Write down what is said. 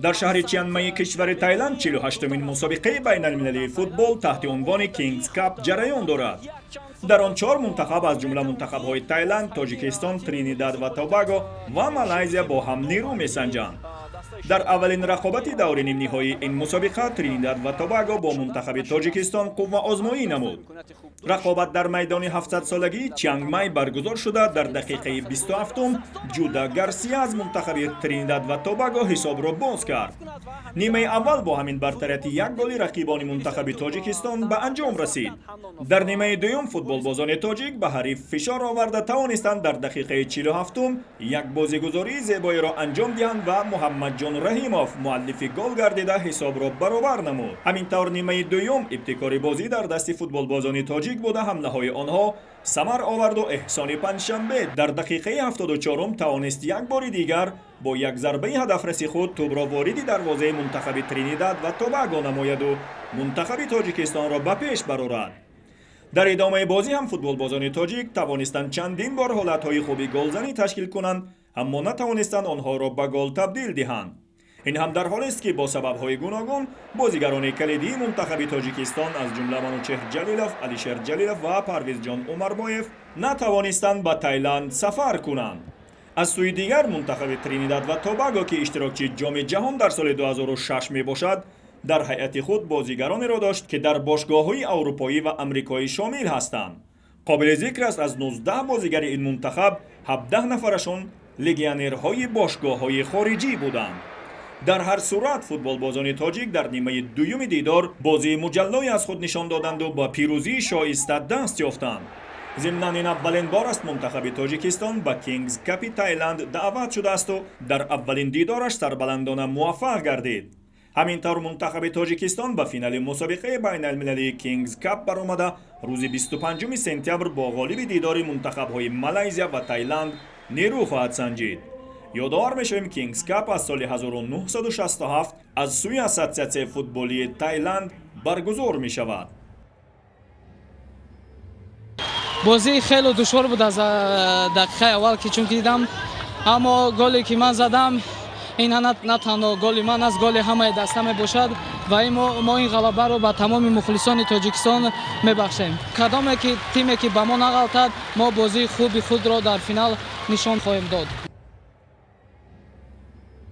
Дар шаҳри Чианмайи кишвари Таиланд 48-умин мусобиқаи байналмилалии футбол таҳти унвони Кингс Кап ҷараён дорад. Дар он чор мунтахаб, аз ҷумла мунтахабҳои Таиланд, Тоҷикистон, Тринидад ва Тобаго ва Малайзия, бо ҳам нерӯ месанҷанд. Дар аввалин рақобати даври нимниҳоии ин мусобиқа Тринидад ва Тобаго бо мунтахаби Тоҷикистон қувваозмоӣ намуд. Рақобат дар майдони 700-солагии Чиангмай баргузор шуда, дар дақиқаи 27-ум Ҷуда Гарсия аз мунтахаби Тринидад ва Тобаго ҳисобро боз кард. Нимаи аввал бо ҳамин бартарияти як голи рақибони мунтахаби Тоҷикистон ба анҷом расид. Дар нимаи дуюм футболбозони тоҷик ба ҳариф фишор оварда, тавонистанд дар дақиқаи 47-ум як бозигузории зебоеро анҷом диҳанд ва Муҳаммадҷон Раҳимов муаллифи гол гардида, ҳисобро баробар намуд. Ҳамин тавр, нимаи дуюм ибтикори бозӣ дар дасти футболбозони тоҷик буда, ҳамлаҳои онҳо самар оварду Эҳсони Панҷшанбе дар дақиқаи 74-ум тавонист як бори дигар бо як зарбаи ҳадафраси худ тӯбро вориди дарвозаи мунтахаби Тринидад ва Тобаго намояду мунтахаби Тоҷикистонро ба пеш барорад. Дар идомаи бозӣ ҳам футболбозони тоҷик тавонистанд чандин бор ҳолатҳои хуби голзанӣ ташкил кунанд, аммо натавонистанд онҳоро ба гол табдил диҳанд. Ин ҳам дар ҳолест, ки бо сабабҳои гуногун бозигарони калидии мунтахаби Тоҷикистон, аз ҷумла Манучеҳр Ҷалилов, Алишер Ҷалилов ва Парвизҷон Умарбоев, натавонистанд ба Тайланд сафар кунанд. Аз сӯи дигар, мунтахаби Тринидад ва Тобаго, ки иштирокчии Ҷоми Ҷаҳон дар соли 2006 мебошад, дар ҳайати худ бозигаронеро дошт, ки дар бошгоҳҳои аврупоӣ ва амрикоӣ шомил ҳастанд. Қобили зикр аст, аз 19 бозигари ин мунтахаб 17 нафарашон легионерҳои бошгоҳҳои хориҷӣ буданд. Дар ҳар сурат, футболбозони тоҷик дар нимаи дуюми дидор бозии муҷаллое аз худ нишон доданду ба пирӯзии шоиста даст ёфтанд. Зимнан, ин аввалин бор аст, мунтахаби Тоҷикистон ба Кингс Капи Тайланд даъват шудаасту дар аввалин дидораш сарбаландона муваффақ гардид. Ҳамин тавр, мунтахаби Тоҷикистон ба финали мусобиқаи байналмилалии Кингс Кап баромада, рӯзи 25 сентябр бо ғолиби дидори мунтахабҳои Малайзия ва Тайланд нерӯ хоҳад санҷид. Ёдовар мешавем, Кингс Кап аз соли 1967 аз сӯи Ассотсиатсияи футболии Тайланд баргузор мешавад. Бозӣ хеле душвор буд аз дақиқаи аввал, ки чунки дидам, аммо голе ки ман задам, ин на танҳо голи ман аст, голи ҳамаи даста мебошад ва мо ин ғалабаро ба тамоми мухлисони Тоҷикистон мебахшем. Кадоме ки тиме ки ба мо нағалтад, мо бозии хуби худро дар финал нишон хоҳем дод.